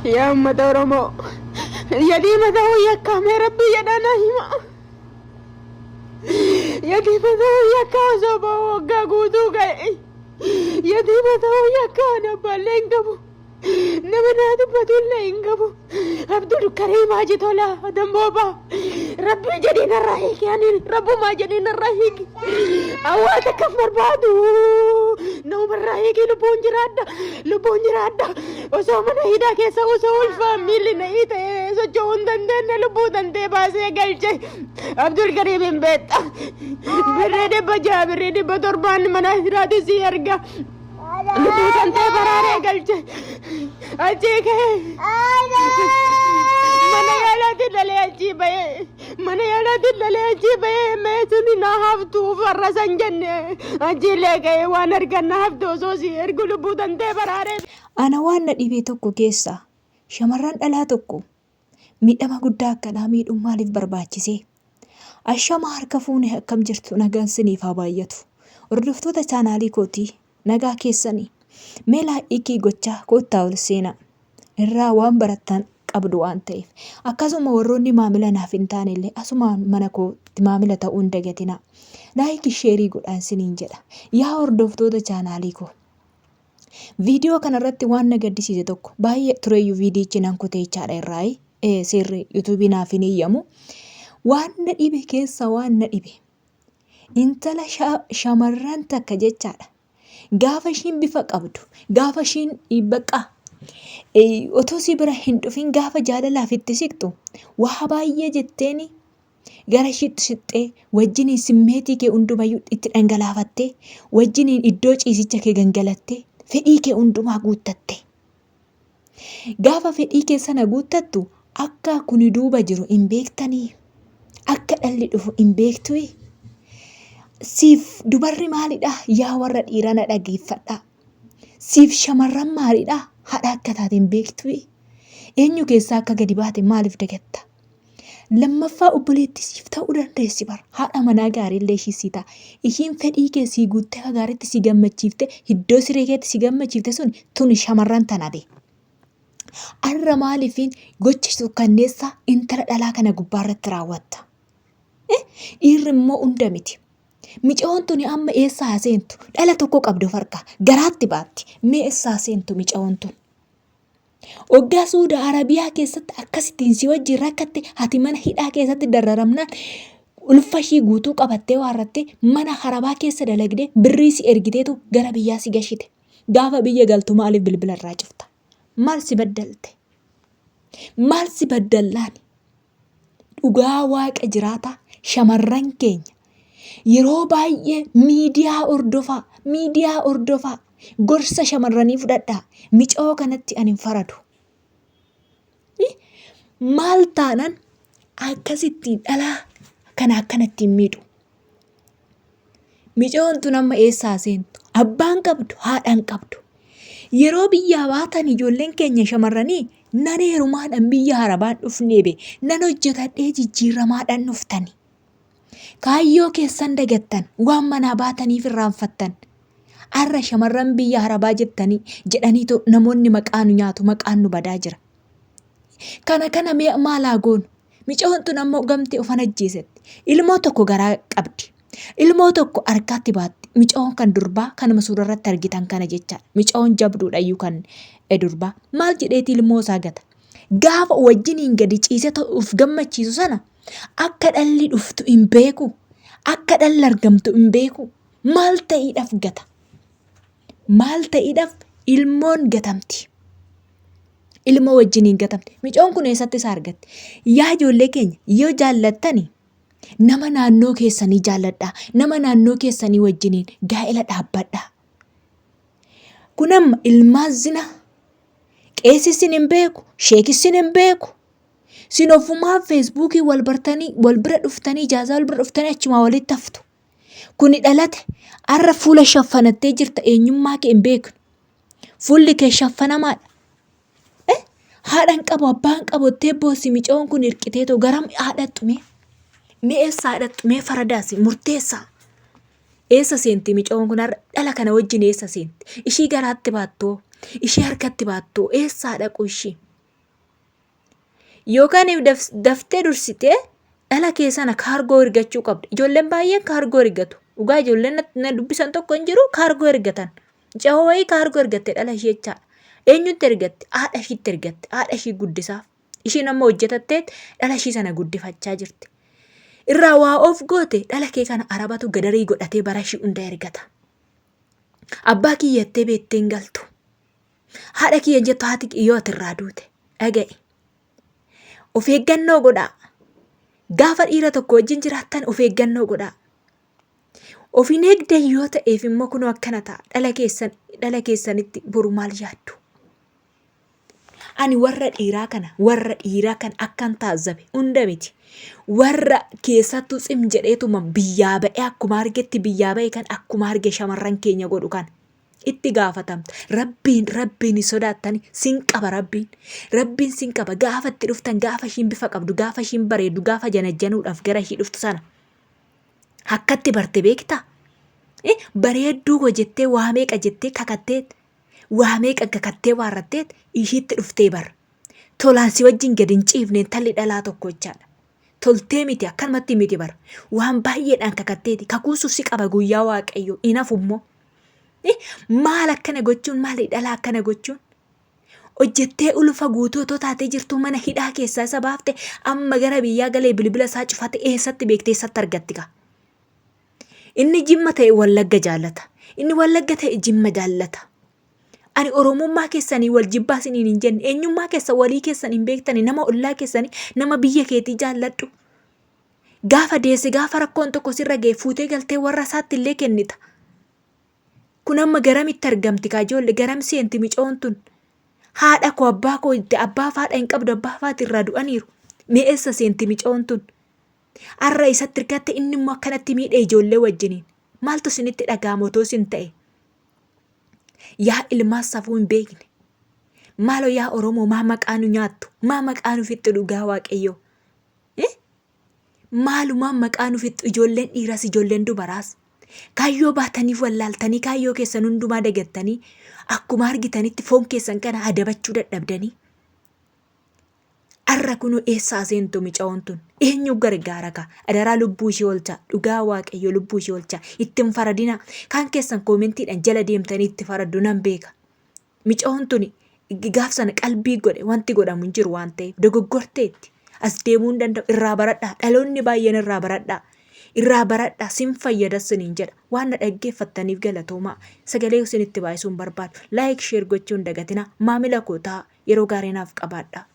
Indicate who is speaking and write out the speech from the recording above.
Speaker 1: Yaa uummata Oromoo, yatiima ta'uu yakkaamee Rabbii jedhaa naa hima. Yatiima ta'uu yakkaa osoo ba'uu waggaa guutuu ga'e. Yatiima ta'uu yakkaa ani abbaallee hin qabu. Nama naa dubbatullee hin qabu. Abdul Kariim Haji Tolaa Damboobaa. Rabbii jedhii narraa hiiki ani rabbumaa jedhii narraa hiiki. Awwaa takka hin barbaadu. Naumarraa hiiki lubbuun jiraadha. Lubbuun jiraadha. Osoo mana hidhaa keessa osoo ulfaan miilli na hiite socho'uu hin dandeenye lubbuu dandee baasee galche. Abdul Kariim hin beekta. Birrii 600 birrii 700n mana hidhaati si erga. Lubbuu tantee baraaree galche. Achii ka'ee. Mana yaalaatti dhalee achii bahee. Mana yaalaatti dhalee achii bahee mee suni na haftu farra san jenne. Achiilee ka'ee waan argan na haftu osoo si ergu lubbuu tantee baraaree.
Speaker 2: Ana waan na dhibee tokko keessaa shamarran dhalaa tokko miidhama guddaa akkanaa miidhuun maaliif barbaachisee? Ashamaa harka fuune akkam jirtu nagaan siniif haa baay'atu. Hordoftoota chaanaalii kootii nagaa keessanii mee laayikii gochaa koottaa ol seenaa. Irraa waan barattan qabdu waan ta'eef. Akkasuma warroonni maamila naaf hin taane illee asumaan mana kootti maamila ta'uu hin dagatinaa. Laayikii sheerii godhaan siniin jedha. Yaa hordoftoota chaanaalii koo. Viidiyoo kanarratti waan na gaddisiise tokko baay'ee tureyyuu viidiyichi nan kutee jechaadha irraayi. Seerri yuutuubii naaf hin eeyyamu. Waan na dhibe keessa waan na dhibe intala shamarran takka jechaadha. Gaafa ishiin bifa qabdu gaafa ishiin bakka otoo si bira hin dhufin gaafa jaalalaaf itti siqxu waa baay'ee jetteeni gara ishiitti siqxee wajjiniin simmeetii kee hundumayyuu itti dhangalaafattee wajjiniin iddoo ciisicha kee gangalattee fedhii kee hundumaa guuttatte. Gaafa fedhii kee sana guuttattu akka kuni duuba jiru hin beektanii? Akka dhalli dhufu hin beektui? Siif dubarri maalidha? Yaa warra dhiiraa na dhageeffadhaa. Siif shamarran maalidha? Haadha akka taate hin beektui? Eenyu keessaa akka gadi baate maaliif dagatta? Lammaffaa obboleettii siif ta'uu dandeessi bar. Haadha manaa gaariillee ishii sii ta'a. Ishiin fedhii kee sii guuttee akka gaariitti si gammachiifte iddoo siree keetti si gammachiifte sun tuni shamarran tana be. Arra maaliifiin gocha sukkanneessaa intala dhalaa kana gubbaarratti raawwatta? Dhiirri immoo hunda miti. Micayoon tuni amma eessaa haa seentu? Dhala tokko qabdi of harkaa. Garaatti baatti. Mee eessaa seentu micayoon tun? Waggaa Suuda Arabiyaa keessatti akkasittiin si wajjin rakkatte ati mana hidhaa keessatti darraramnaan ulfa ishii guutuu qabattee waarrattee mana harabaa keessa dalagdee birrii si ergiteetu gara biyyaa si gashite. Gaafa biyya galtu maaliif bilbila irraa cufta? Maal si baddalte? Maal si baddallaani? Dhugaa waaqa jiraataa shamarran keenya yeroo baay'ee miidiyaa hordofaa, miidiyaa hordofaa, gorsa shamarranii fudhadhaa. Micoo kanatti ani hin faradu. Maal taanan akkasittiin dhalaa kana akkanattiin miidhu. Micoon tun amma eessaa seentu? Abbaan qabdu, haadhaan qabdu. Yeroo biyyaa baatan ijoolleen keenya shamarranii nan heerumaadhaan biyya harabaan dhufnee be nan hojjetadhee jijjiiramaadhaan dhuftani. Kaayyoo keessan dagattan waan manaa baataniif irraanfattan. Har'a shamarran biyya harabaa jettanii jedhaniitu namoonni maqaa nu nyaatu maqaan nu badaa jira. Kana kana mee maal haa goonu? Micoon tun ammoo gamtee ofan ajjeesetti. Ilmoo tokko garaa qabdi. Ilmoo tokko harkaatti baatti. Micoon kan durbaa kanuma suura irratti argitan kana jechaadha. Micoon jabduudha iyyuu kan durbaa. Maal jedheeti ilmoo isaa gata? Gaafa wajjiniin gadi ciisee of gammachiisu sana akka dhalli dhuftu hin beeku. Akka dhalli argamtu hin beeku. Maal ta'iidhaaf gata? Maal ta'iidhaaf ilmoon gatamti? Ilmoo wajjiniin gatamti. Micoon kun eessatti isa argatte? Yaa ijoollee keenya yoo jaallattani nama naannoo keessanii jaalladhaa. Nama naannoo keessanii wajjiniin gaa'ela dhaabbadhaa. Kun amma ilmaan zina qeessi isin hin beeku, sheeki isin hin beeku. Sin ofumaa feesbuukii wal bartanii wal bira dhuftanii ijaazaa wal bira dhuftanii achumaa walitti haftu. Kuni dhalate arra fuula shaffanattee jirta eenyummaa kee hin beeknu. Fuulli kee shaffanamaadha. Eh? Haadha hin qabu abbaa hin qabu jettee boossi micoon kun hirqiteetoo garam haadhattu mee? Mee eessa haadhattu mee faradaasi murteessaa. Eessa seenti micoon kun har'a dhala kana wajjin eessa seenti? Ishii garaatti baattoo ishii harkatti baattoo eessaa dhaqu ishii? Yookaan daftee dursitee dhala kee sana kaargoo ergachuu qabda. Ijoolleen baay'een kaargoo ergatu. Dhugaa ijoolleen na dubbisan tokko hin jiru kaargoo ergatan. Mucaa wayii kaargoo ergatte dhala ishee jechaadha. Eenyutti ergatte? Haadha ishiitti ergatte. Haadha ishii guddisaaf. Ishiin amma hojjetatteet dhala ishii sana guddifachaa jirti. Irraa waa of goote dhala kee kana arabatu gadarii godhatee bara ishii hunda ergata. Abbaa kiyya jettee beettee hin galtu. Haadha kiyya hin jettu haati yoo ati irraa duute. Dhaga'i. Of eeggannoo godhaa. Gaafa dhiira tokko wajjin jiraattan of eeggannoo godhaa. Of hin eegdan yoo ta'eef immoo kunoo akkana ta'a. Dhala keessan dhala keessanitti boru maal yaaddu? Ani warra dhiiraa kana warra dhiiraa kan akkan taazzabe hunda miti. Warra keessattuu tsim jedheetuma biyyaa ba'ee akkuma argetti biyyaa ba'e kan akkuma arge shamarran keenya godhu kana. Itti gaafatamta. Rabbiin rabbiin hin sodaattani sin qaba rabbiin. Rabbiin sin qaba gaafa itti dhuftan gaafa ishiin bifa qabdu gaafa ishiin bareeddu gaafa janajjanuudhaaf gara ishii dhuftu sana. Akkatti barte beektaa? Eh, Bareedduu koo jettee waa meeqa jettee kakattee waa meeqa kakattee waarrattee ishiitti dhuftee bar. Tolaan si wajjin gad hin ciifne intalli dhalaa tokko jechaadha. Toltee miti akkanumatti miti bar. Waan baay'eedhaan kakatteeti. Kakuun sun si qaba guyyaa waaqayyoo hin hafu immoo. Eh, Maal akkana gochuun maali dhalaa akkana gochuun? Hojjettee ulfa guutuu otoo taatee jirtuu mana hidhaa keessaa isa baafte amma gara biyyaa galee bilbila isaa cufate eessatti beektee eessatti argatti kaa? Inni Jimma ta'e Wallagga jaallata. Inni Wallagga ta'e Jimma jaallata. Ani Oromummaa keessanii wal jibbaa isiniin hin jenne eenyummaa keessa walii keessan hin beektani nama ollaa keessanii nama biyya keetii jaalladhu. Gaafa deesse gaafa rakkoon tokko sirra ga'e fuutee galtee warra isaatti illee kennita. Kun amma garamitti argamti kaa ijoollee garam seenti micoon tun. Haadha koo abbaa koo itti abbaa fi haadha hin qabdu abbaa fi haati irraa du'aniiru. Mee eessa seenti micoon tun? Arra isatti hirkatte inni immoo akkanatti miidhe ijoollee wajjiniin. Maaltu isinitti dhaga'ama otoo isin ta'e? Yaa ilmaan safuu hin beekne. Maaloo yaa Oromoo maa maqaa nu nyaattu? Maa maqaa nu fixxu dhugaa Waaqayyoo? Eh? Maalumaan maqaa nu fixxu ijoolleen dhiiras ijoolleen dubaraas. Kaayyoo baataniif wallaaltanii kaayyoo keessan hundumaa dagattanii akkuma argitanitti foon keessan kana adabachuu dadhabdanii. Arra kunoo eessaa seentu micawoon tun? Eenyu gargaara kaa? Adaraa lubbuu ishee oolchaa. Dhugaa Waaqayyo lubbuu ishee oolchaa. Itti hin faradinaa. Kaan keessan koomentiidhaan jala deemtanii itti faraddu nan beeka. Micawoon tuni gaaf sana qalbii godhe wanti godhamu hin jiru waan ta'eef dogoggorteetti. As deemuu hin danda'u. Irraa baradhaa. Dhaloonni baay'een irraa baradhaa. Irraa baradhaa sin fayyada siniin jedha. Waan na dhaggeeffattaniif galatoomaa. Sagalee isinitti baay'isuu hin barbaadu. Like share gochuu hin dagatinaa. Maamila koo ta'aa. Yeroo gaarii naaf qabaadhaa.